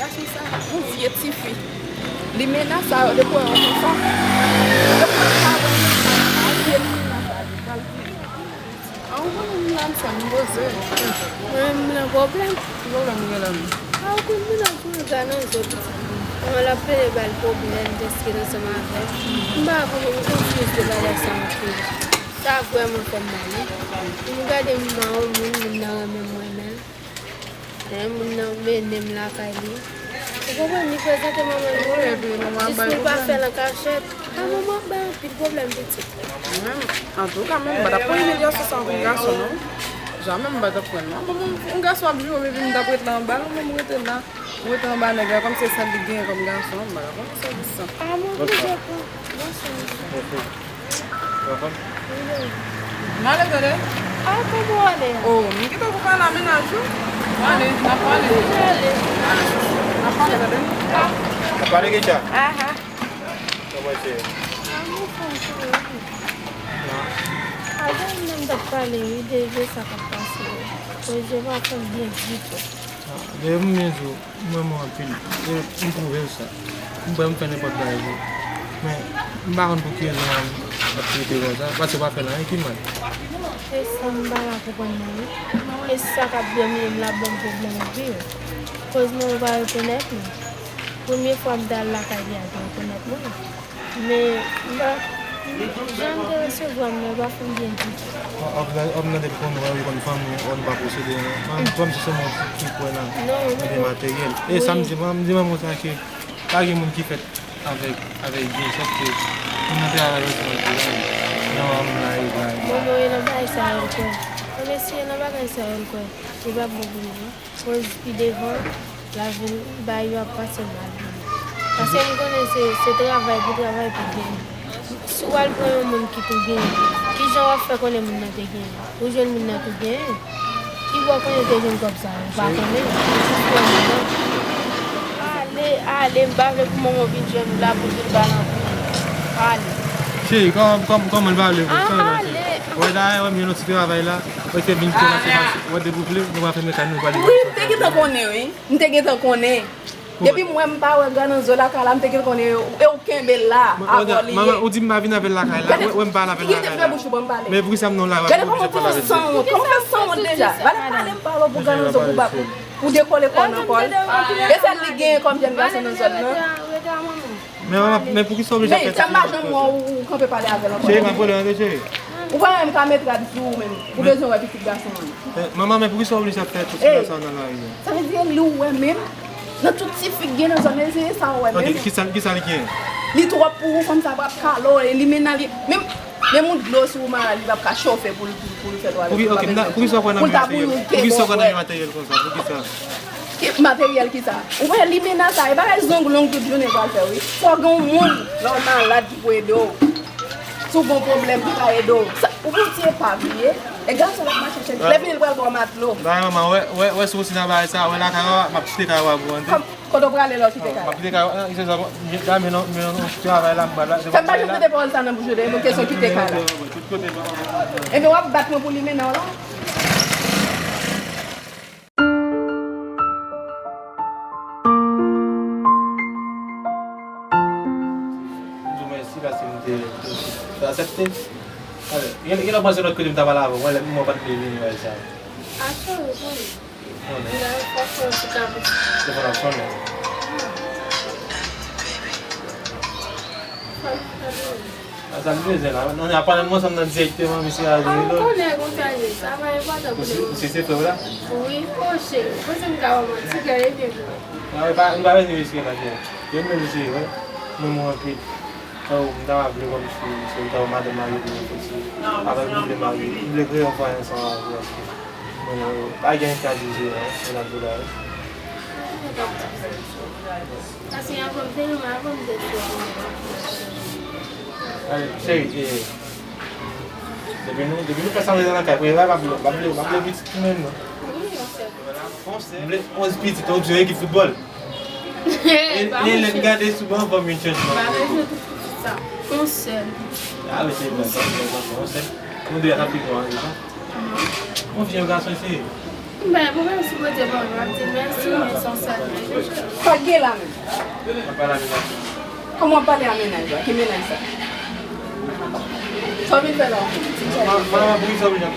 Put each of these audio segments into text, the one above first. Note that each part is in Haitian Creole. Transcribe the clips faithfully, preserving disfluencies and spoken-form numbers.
Gason sa, yon vye tifi. Limena sa yo, depi w wè yon konsa, depi w wè sa, wè yon konsa, a vye limena sa, li pral vini. An, ou konnen m la, m fè m poze. Mwen, m nan pwoblèm. Ki pwoblèm ou gen la menm? A, ou konn moun nan pou l gade nan zye pitit li. Kòman l ap plede ba l pwoblèm, dèske l ansanm avè l. M pa konprann, m konfyiz de bagay sa anpil. Sa vrèman fè m mal, wi. M gade m nan yon moun, moun nan renmen m, renmen l. Men moun nan mennen m lakay li. Ou konprann, li prezante manman l pou mwen. Jis li pa fè l an kachèt. A, manman ap bay anpil pwoblèm pitit. Mwen menm, antouka, mwen, m pa t ap pran imilyasyon sa antre gason, non. Jamè m pa t ap pran, non. Bon, bon, yon gason ap joure m, epi m t ap ret la anba l, mwen, m rete la. M rete anba nèg la, kòm se sèl li genyen kòm gason, m pa t ap pran sèvis sa. A, mwen oblije pran. Gason. Mwen ale tande. A, kote w ale a? O, m kite w pou pale a mennaj ou. Mwen ale, n ap pale. Mwen ale. N ap pale tande. N ap pale, Keita. Aha. Kòman se ye? A, mwen fè anpil, wi. A, de moun nan m t ap pale, wi, de, de sa k ap pase yo. Pwoze pa fè m byen ditou. A, de moun nan di w. M renmen w anpil. E m pwouve w sa. M prè m fè nenpòt bagay pou ou. Men, m pa konn pou ki rezon w ap trete konsa, paske w pa fè l anyen ki mal. E sa m pa ka konprann non, wi. E sa k ap domine m la ban m pwoblèm anpil. Koz mwen ou pa rekonèt mwen. Premye fwa m t al lakay li a, te rekonèt mwen. Men, m pa, jan m te resevwa m nan, pa fin byen ditou. W ap, w ap mande pou konn wè, wi, konn fanmi, wè nou pa posede, non. Mwen, mwen, se sèlman ki kwè nan, nan byen materyèl. E sa m di, mwen, m di manman sa ke pa gen moun ki fèt avèk, avèk byen, sòf ke moun nan te avèk responsablite, non, m la, e la, e la. Manman, e nan bagay sa yo l kwè. Mwen, mesye, nan bagay sa yo l kwè. Li pa bon pou li, non. Koz pi devan, l a vin bay yo ap pase mal pou li. Paske m konnen se, se travay pou travay pou genyen. Si w al pran yon moun ki tou genyen, kijan w ap fè konnen moun nan te genyen? Ou jwenn moun nan tou genyen? Ki bò w konnen te jwenn kòb sa yo? Ou pa konnen? Ou jis pran moun nan. Ale, ale, m pa vle pou manman w vin jwenn ou la pou di l ba l anpil. Ale. Cheri, kòman, kòman, kòman l pa vle pou sa? Ale. Wè, dayè, wè, m jwenn yon ti travay la. Wè, te vin kòmanse mache. Wè, depi w vle, nou va fè mekanik, nou va li. Wi, m te gentan konnen, wi. M te gentan konnen. Depi m wè m pa wè Gananzo lakay la, m te gentan konnen, e ou kenbe l la, avè w li ye. Manman, ou di m pa vin avè l lakay la, wè, wè m pa al avè l lakay la. Kite fè bouch ou ban m pale. Men poukisa m nan lakay la, gade kòman w fè san wont, kòman w fè san wont deja? Gade pale m pale w pou Gananzo pou ba, pou, pou dekole kò w nan kò l. E sèl li genyen kòm jèn gason nan zòn nan. Men manman, men poukisa w oblije ap fè sa? Men sa m pa janm wè w, ou kanpe pale avè l ankò. Cheri, m ap rele w tande, cheri. Ou pa menm ka met rad sou ou menm. Ou bezwen wè pitit gason an. Eh, manman, men poukisa w oblije ap fè tout sa sa nan lari a? Sa vle di li ou wè menm? Nan tout ti fi k gen nan zòn nan, se sa ou wè menm? Ok, kisa, kisa l gen? Li twòp pou ou, fanm sa p ap kale w, e li menm nan li, menm, menm yon dlo si ou malad, li p ap ka chofe pou l, pou, pou l fè twalèt. Pouki, ok, m ta, poukisa w pran nan men materyèl? Poukisa w pran nan men materyèl konsa? Poukisa? Ki materyèl kisa? Ou wè limena sa, e bagay zong long tout jounen pral fè wi. Fò gen yon moun lè w malad ki pou ede w. Si w gen yon pwoblèm ki ka ede w. Sa, ou pou ti epav li ye. E gason l ap mache chèche. Lè fini l pral ba w matlo. Dayè manman, wè, wè, wè si w osi nan bagay sa, wè lakay w, m ap kite kay w a pou w antre. Kote w prale lè w kite kay la? M ap kite kay w, se sa, men non, men non, travay la, m pral la. Fè m pa janm tande pawòl sa nan bouch ou, de yon kesyon kite kay la. Tout kote. Ebyen w ap bat mwen pou limena w la? M di w mèsi paske m te, te aksepte. Ale, gen, gen lè w panse lòt kote m ta pale avè w, mwen, lè, mwen pa t vle vini bay sa. Achte ou konnen. Konnen. Lè w fò fè yon ti kabrit. Telefòn ap sonnen. Fò l fè A sa l bezwen la. Non, ap pale m ansanm nan dirèkteman, mesye a jwe lòt. Ou konnen konsa l ye, sa pa enpòtan pou nou. Misye se frè w la? Wi, o cheri, ou panse m ka ba w manti, gade byen pou mwen. Non, e pa, nou pa bezwen riske la, cheri. Yo menm mesye, wi. Mwen, mwen anpil. Sa w, m ta va vle kòm si, si w ta wè madanm marye pou mwen foti. Avèk m vle marye. M vle kreye yon fwaye ansanm avèk ou, paske mwen, pa gen anyen ki ka divize nou, non, se n ap vle la, wi. Paske avan m te renmen, avan m te fè. Ay, cheri, e, depi nou, depi nou fè sa nou te nan kay, premye bagay, m ap vle, m ap vle, m ap vle pitit pou mwen, non. Wi, yon sèl. M vle onz pitit, on dirait ekip foutbòl. E, e lè m gade sou ban, ban m yon chanjman. Pa bezwen tout pitit sa. On sèl. A, wi, se bon, bon, bon, bon, on sèl. Nou de a t ap pi bon, wi. Konfye yon gason, cheri. Ben, mwen menm si Bondye ban mwen, m ap di mèsi, men se yon sèl, men. Sa k gen la menm? Mwen pale a mennaj la. Kòman w pale a mennaj la? Ki mennaj sa? Sa w vin fè la? Manman, poukisa w oblije ap...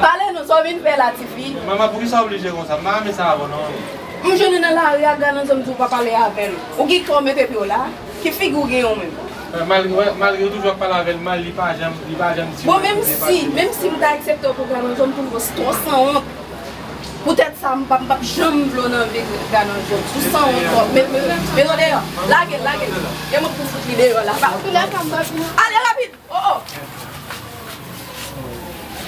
Pale non, sa w vin fè la, tifi? Manman, poukisa w oblije konsa? M pa renmen sa avè w non. M jwenn ou nan lari a, gade nan zòn, m di w pa pale avè l. Ou gen kè w mete pye w la? Ki figi w genyen w menm? Malgre, malgre w toujou ap pale avè l mal, li pa janm, li pa janm di... Bon, menm si, menm si m ta aksepte w pou gade nan zòn, pou m twò sanwont. Poutèt sa, m p ap, m p ap janm vle w nan vi, gade nan zòn. Ou sanwont twòp. Met, met, met, met l deyò. Lage l, lage l. Gen moun pou fout li deyò la. Ale rapid. Oh, oh.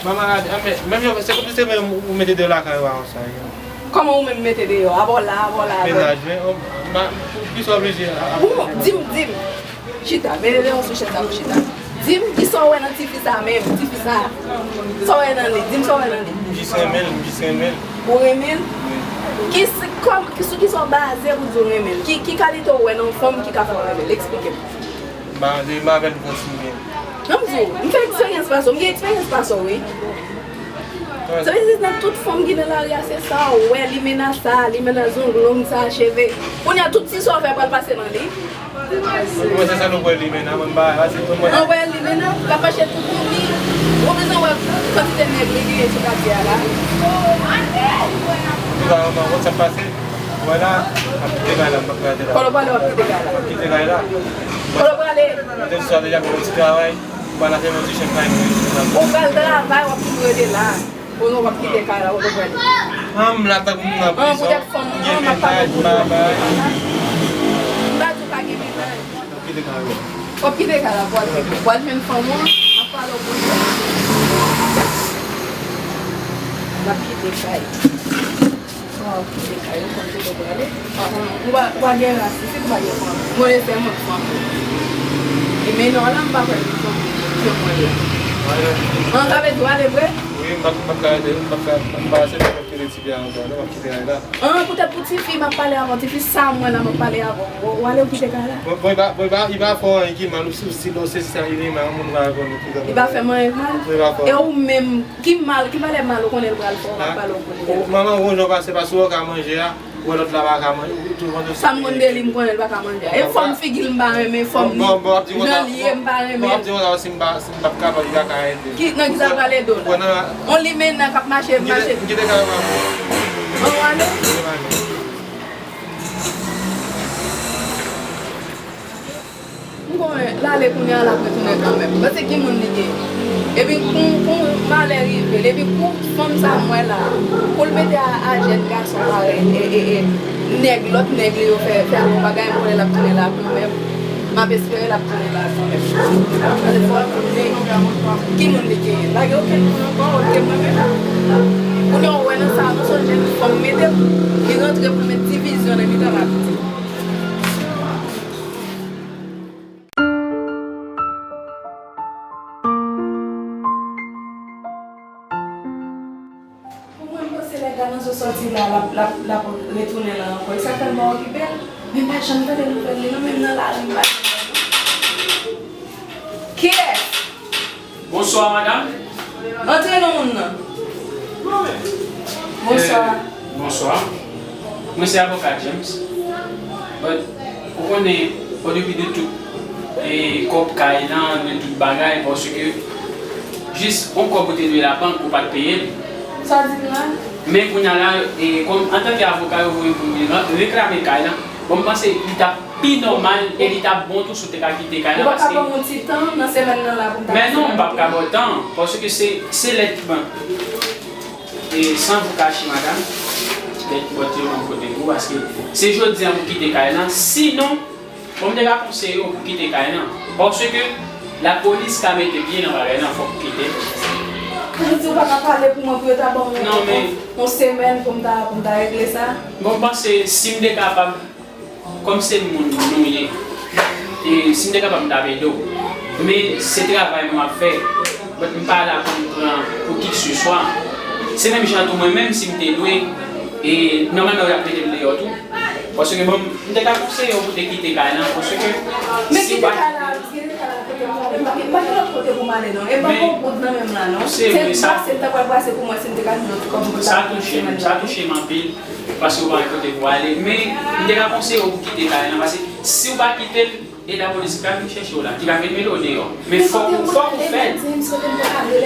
Manman, gade, ah, men, menm jan, se kòmsi se menm ou mete deyò lakay ou a konsa. Kòman ou menm mete deyò? Abò la, abò la, abò la. Mennaj, men, oh, ma, poukisa w oblije a, a... Bon, di m, di m. Chita, mete deyò sou chèz la pou chita. Di m, kisa w wè nan tifi sa menm, tifi sa? Sa w wè nan li? Di m sa w wè nan li. M jis renmen l, m jis renmen l. Ou renmen l? Ki, kòm, ki, sou kisa w baze pou di w renmen l? Ki, ki kalite w wè nan yon fanm ki ka fè w renmen l? Eksplike m. M pa, m pa avè l m santi m byen. An m di w, m fè eksperyans pase w, m gen eksperyans pase w, wi. Sa vle di nan tout fanm ki nan lari a, se sa w wè, limena sa, limena zong long sa, cheve. Kounye a, tout ti sa w fè pral pase nan li. Mwen, se sa nou kwè limena, mwen, m pa, se mwen, mwen. An wè limena, l ap mache tout moun li. Ou bezwen wè kantite nèg li genyen sou katye a la. Li pa, mwen, mwen, sa k pase. Wè la, m ap kite kay la, m p ap rete la. Kote w prale, w ap kite kay la? M ap kite kay la. Kote w prale? Mwen te sou deja fè yon ti travay. M pral fè yon ti chèk kay mwen. Ou pral travay, w ap toujou rete la. Ou non, w ap kite kay la, kote w prale? An, m la tankou moun nan prizon. An, poutèt fanm nan, m ap pale pou ou. M pa di w pa gen mennaj. M ap kite kay la. W ap kite kay la pou al, pou al jwenn fanm ou an, m ap pale w pou ou. M ap kite kay. Sa w ap kite kay ou, fanm kote w prale? Ou pa, ou pa gen ras isit, ou pa gen fanmi. Mwen se mwen fanmi. E men non la, m pa kwè nan fanmi, se mwen la. An, sa vle di w ale vre? Wi, m pa, m pa ka rete, m pa ka, m pa aksepte m ap kite ti fi a ankò, non, m ap kite kay la. An, poutèt pou ti fi, m ap pale avè w, ti fi sa mwen la, m ap pale avè w. Ou, ou ale, ou kite kay la? Bon, bon, li pa, bon, li pa, li pa fè w anyen ki mal, ou si, si, si, si, li renmen yon moun, pa konn ki... Li pa fè m anyen mal? Li pa fè w. E ou menm, ki mal, ki valè mal ou konnen l pral fè w, m ap pale w pou li a? Manman, ou gon jan w pase, paske ou ka manje a, ou wè lòt la pa ka manje, ou tou manje. Sa m konn de li, m konnen l pa ka manje a. E fòm figi l m pa renmen, fòm li, jan l ye m pa renmen. Bon, bon, ap di konsa, bon, ap di konsa, si m pa, si m p ap kapab, li pa ka ede. Ki, nan ki sa l pral ede w la? On limena k ap mache, mache. M kite kay la. Bon, w ale. M konnen l ale kounye a, l ap retounen kanmenm. Paske ki moun li ye? Epi kou, kou malè rive l, epi kou fanm sa m wè la, pou l mete a, a jèn gason parèy, e, e, e, nèg, lòt nèg li yo fè, fè al yon bagay, m konnen l ap tounen la kanmenm. M ap espere l ap tounen la kanmenm. Paske fò l tounen. Ki moun li genyen? Pa gen okenn moun ankò, okenn moun menm. Kounye a w wè nan sa, nan se yon jèn fanm mete l, li rantre pou l met divizyon nan mitan lapiti. Pou mwen, m panse lè Ganonzo sòti la, l ap, l ap, l ap retounen la ankò. E sa fè m pa okipe l. Men m pa janm tande nouvèl li, non, menm nan lari, m pa janm tande. Kiyès? Bonswa, madanm. Antre non, moun nan. Bonswa. Eh, bonswa. Mwen se avoka James. But, ou konnen, o depi de tout, e, kòb kay lan, de tout bagay, paske jis yon kòb ou te dwe labank, ou pa t peye l. Sa w di m la? Men kounye a la, e, kòm antanke avoka, yo voye pou m vin re-, reklame kay lan, bon, m panse li t ap pi nòmal e li t ap bon tou si w te ka kite kay lan, paske... Ou pa ka ban m yon ti tan nan semèn nan la pou m ta... Men non, m p ap ka ba w tan, paske se, se lèt, bon, e san vou kache, madanm, lèt bòt yo ban m pote pou ou, paske se jodi a pou w kite kay lan, sinon, bon, m te ka konseye w pou w kite kay lan, paske lapolis ka mete pye nan bagay lan, fòk ou kite l. Ou di w pa ka pale pou mwen pou yo ta ban m yon, yon semèn pou m ta, pou m ta regle sa? Bon, m panse si m te kapab, kòm se moun nou ye, e si m te kapab, m t ap ede w. Men se travay nou ap fè. But m pa la pou m pran pou kikseswa. Se menm jan tou mwen menm, si m te dwe, e nòmalman yo t ap mete m deyò tou. Paske bon, m te ka konseye w pou te kite kay lan, paske... Men si kite kay la, kite kay la, kote m prale, m pa gen Pa gen lòt kote pou m ale non. E pa gon goud nan men m la non. Se vre, se sa. Brase m ta pral brase pou mwen si m te ka jwenn lòt kòb pou m ta fè nan semèn nan. Sa touche m, sa touche m anpil. Paske w pa gen kote pou w ale. Men, m te ka konseye w pou kite kay lan. Paske si w pa kite l, e lapolis ki ka vin chèche w la, ki ka vin mete w deyò. Men fòk ou, fòk ou fè l.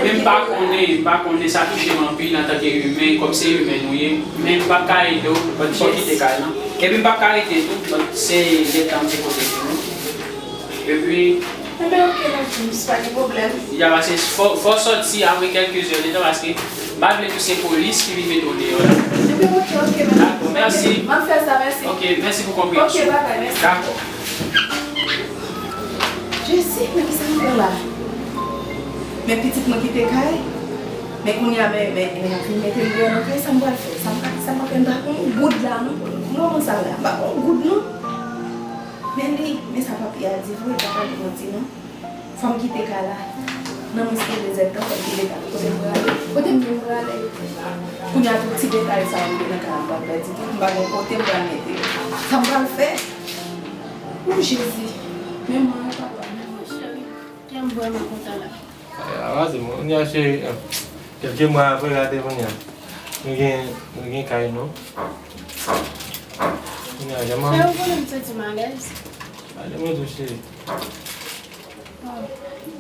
Men m pa konnen, m pa konnen, sa touche m anpil antanke imen, kòm se imen nou ye. Men m p ap ka ede w, fò w kite kay lan. Epi m p ap ka rete tou, se letan m te kote nou. Epi, Enben, ok, la James, pa gen pwoblèm. Ya, paske fò, fò w sòti apre kèlke zè de tan, paske m pa vle tou se polis ki vin mete w deyò la. Enben, ok, ok, mèsi. Dakò, mèsi. M ap fè sa, mèsi. Ok, mèsi pou konpreyansyon. Ok, babay, mèsi. Dakò. Jezi, men kisa m fè la? Men pitit mwen kite kay, men kounye a, men, men, men y ap vin mete m deyò nan kay, sa m pral fè? Sa m ka, sa m pral fè? M pa gon goud la, non. Moman sa la, m pa gon goud, non. Men li, men sa papi a di vre, pa pale manti, non. Fò m kite kay la. Nan mwens ke de zèdtan, fò m kite kay la. Kote m prale? Kote m vin prale? Kounye a, tout ti detay sa yo, m gen nan kay la, m pral pèdi tout, m pa gen kote m pral mete yo. Sa m pral fè? O Jezi, men mwen, papa. Cheri, kè m vrèman kontan la. Avanse, mwen, kounye a, cheri, kèlke mwa apre, gade kounye a. Nou gen, nou gen kay nou. Kounye a, jaman. Cheri, ou konnen m santi m alèz. Ale mwen tou, cheri. Oh,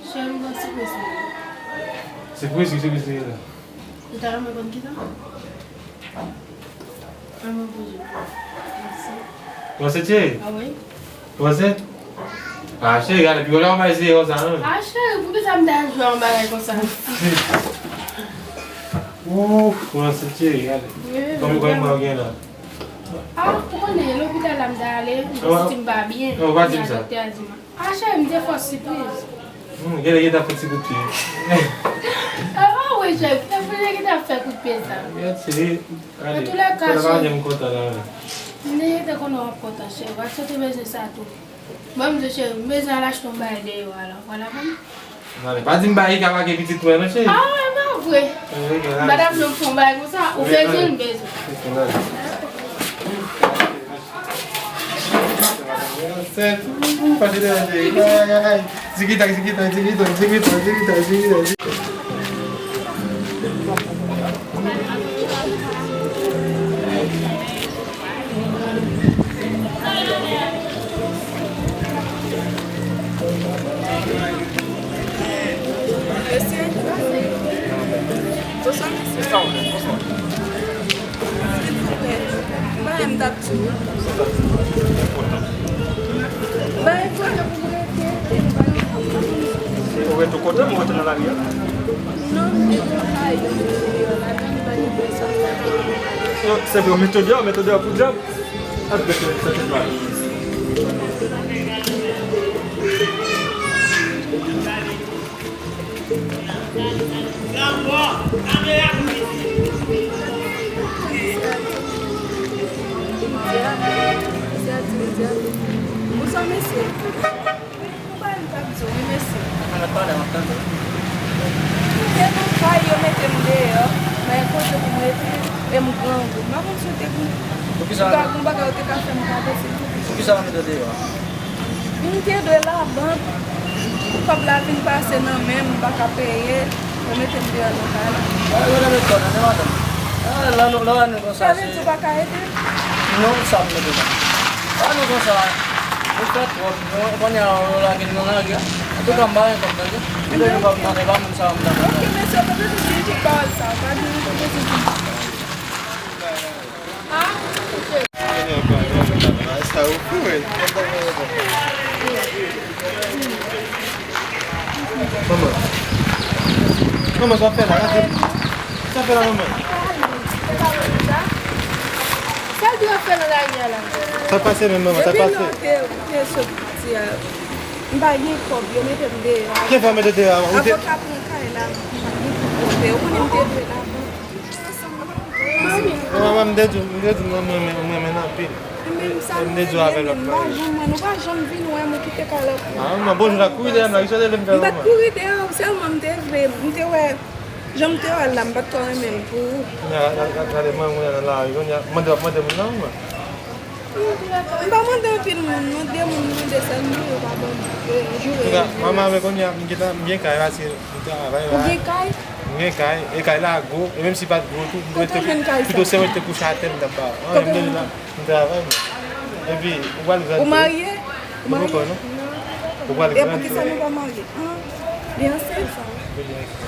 cheri, m gon sipriz pou ou. Sipriz? Ki sipriz li ye la? Ou ta renmen konn kisa? An mwen poze. Mèsi. Ou ansent, cheri? Ah wi. Ou ansent? Ah, cheri, gade, pi w ta bay zero sa, non? Ah, cheri, poukisa m ta jwe yon bagay konsa? Ouf, ou ansent, cheri, gade. Wi, wi. Konbyen mwa w gen la? Ah, ou konnen, lopital la m ta ale, m santi m pa byen. Non, pa di m sa. Doktè a di m, ah, cheri, m te fè w sipriz. Hmm, genlè gentan fè ti kout pye. Ah, wi, cheri, genlè gentan fè kout pye sa. Gad, cheri. An tou lè ka, cheri, m kontan la, wi. M te gentan konnen w ap kontan, cheri. Paske w te bezwen sa tou. Bon, m di w, cheri, m bezwen al achte yon bagay deyò a la. Wala, bon. Gade, pa di m ba Ika make pitit mwen non, cheri. Ah, wi, pa vre. M pa t ap janm fè yon bagay konsa. Ou bezwen, m bezwen. Ansent. Pase de la, cheri. Ay, ay, ay. Zikitak, zikitak, zikitak, zikitak, zikitak, zikitak. Mesye. Bonswa, mesye. Silvouplè. Bagay m t ap di w. Bagay kote pou m rete. Ou rete kote m, ou rete nan lari a? Non, m te nan kay, m te deyò ladan, m pa gen pèsòn. Yo, se vre, ou mete w deyò, mete w deyò pou djòb. Bonswa, mesye. Ou pa m t ap di w, wi, mesye. Mwen mèt pale, m ap tande. M te nan kay, yo mete m deyò, nan yon kote pou m rete, e m grangou. M pa konn si w te gen yon bagay ou te ka fè m kado, silvouplè. Poukisa yo mete w deyò a? M te dwe labank, kòb la vin pase nan men m, m pa ka peye, yo mete m deyò nan kay la. Yo leve kò nan men madanm. Ah, la nou, la nou konsa. Sa vle di w pa ka ede? Non, sa m mete la. Ah, nou konsa. Nou fè twòp. Nou, kounye a, nou lage nou nan lari a. Antouka, m pa gen kòb tande. M te gen kòb nan men pa moun sa, m nan. Ok, mesye, ou pa bezwen di m tout pawòl sa. Ou pa gen, ou pa bezwen di m tout pawòl. Ah, ok. Sa ou fou, wi. Manman. Manman, sa w ap fè la? Sa w ap fè la, manman? Sa l di w ap fè nan lari a la? Sa k pase menm, manman? Sa k pase? Depi lè w te, w te sot pati a, m pa gen kòb, yo mete m deyò. Kiyès sa w mete deyò a? Avoka pran kay la, m pa gen pou m peye. Ou konnen m te dwe labank. Manman, m te di w, m te di w, mwen, mwen, mwen, mwen renmen l anpil. Menm sa m te di w avè lòt mari. M pa janm wè, nou pa janm vin wè m, ou kite kay la pou mwen. Ah, manman, bonjou la, kouri dèyè m la, kisa w te vle m fè, manman? M pa t kouri dèyè w, sèlman m te vle, m te wè, jan m te wè l la, m pa t twò renmen l pou ou. Gade, gade, gade, manman, mwen nan lari, kounye a, mande w ap mande moun nan, manman. M pa mande anpil moun, mande moun, mande sèl moun, yo pa ban m. Yo joure. Antouka, manman, avè kounye a, m gentan, m gen kay la, se m travay la. Ou gen kay? M gen kay, e kay la gwo, e menm si pa t gwo tou, m rete, pito se m rete kouche atè, m t ap ba. An, m rete la, m travay, mwen. Epi, ou pral grann tou. Ou marye? Ou marye? Ou poko, non? Ou pral grann tou. E poukisa nou pa marye? An, li ansent? Wi, li ansent.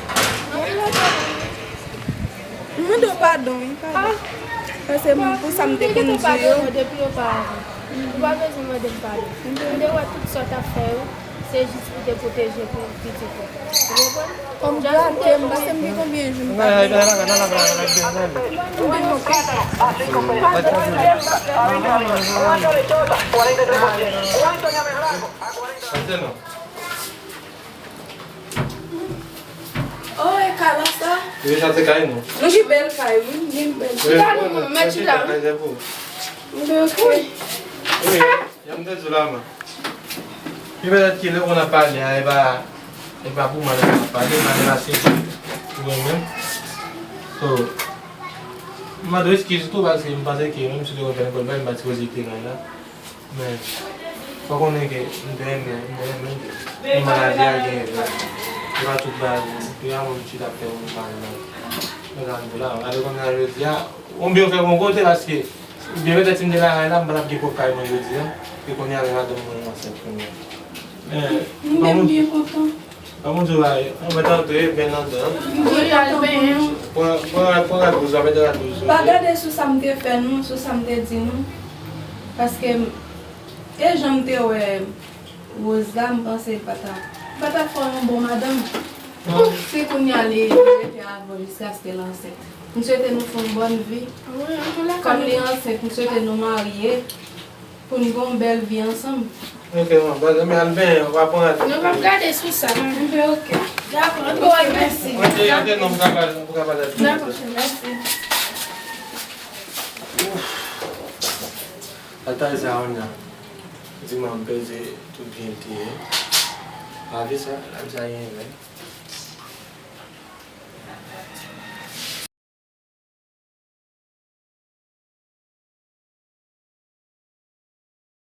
Mwen mande w padon, wi, padon. Paske m, pou sa m te konn di yo. Depi yo pa avè w. Ou pa bezwen mande m padon. M te wè tout sa w t ap fè yo, se jis pou te pwoteje pou pitit ou. Ou konprann? Kòm gate m, paske m gen konbyen jou m pa vin. Pase non. Oh, e kay la sa? Wi, sa se kay nou. Nou gen bèl kay, wi, nou gen bèl kay. Chita non, mèt chita. Mwen, ok. Wi, jan m te di w la, man. Pi petèt ke lè w konn ap pale a, e pa, e pa pou mwen lè w konn ap pale, pale la se pou mwen menm. So, m mande w eskiz tou, paske m panse ke menm si w te konn fè nenpòt bagay, m pa t sipoze kite kay la. Men, fò w konnen ke m te renmen, m te renmen ke manman lavi a genyen vre. Se pa tout bagay, se pa moun ki t ap fè moun mal nan, nan kay la. Gade kounye a jodi a, oubyen w fè bon kote, paske byen petèt si m te lakay la, m pa t ap gen pwòp kay mwen jodi a, e kounye a, men madanm mwen ansent kounye a. Men, m te byen kontan. Ban m di w bagay, anmèt antre, byen anndan. Mwen pral benyen. Pran, pran, pran rad wouz la, mete rad wouz sou li. Pa gade sou sa m te fè nou, sou sa m te di nou. Paske m, e jan m te wè Rose la, m panse l pa ta, pa ta fè yon bon madanm. Si kounye a li, li rete avè w jiskaske l ansent. M swete nou fè yon bòn vi. Kòm li ansent, m swete nou marye. Pou n gen yon bèl vi ansanm. Ok, man, baz, men al benyen, w pa pran. Nou p ap gade sou sa. Mwen, ok. Dakò, ok, mèsi. Ok, ok, non, m ka pale, m ka pale avèk ou. Dakò, chè, mèsi. Ouf. Atay sa, Rania. Di mwen, m pèdi tout byen l te ye. Pa vre sa, la, sa gen vre.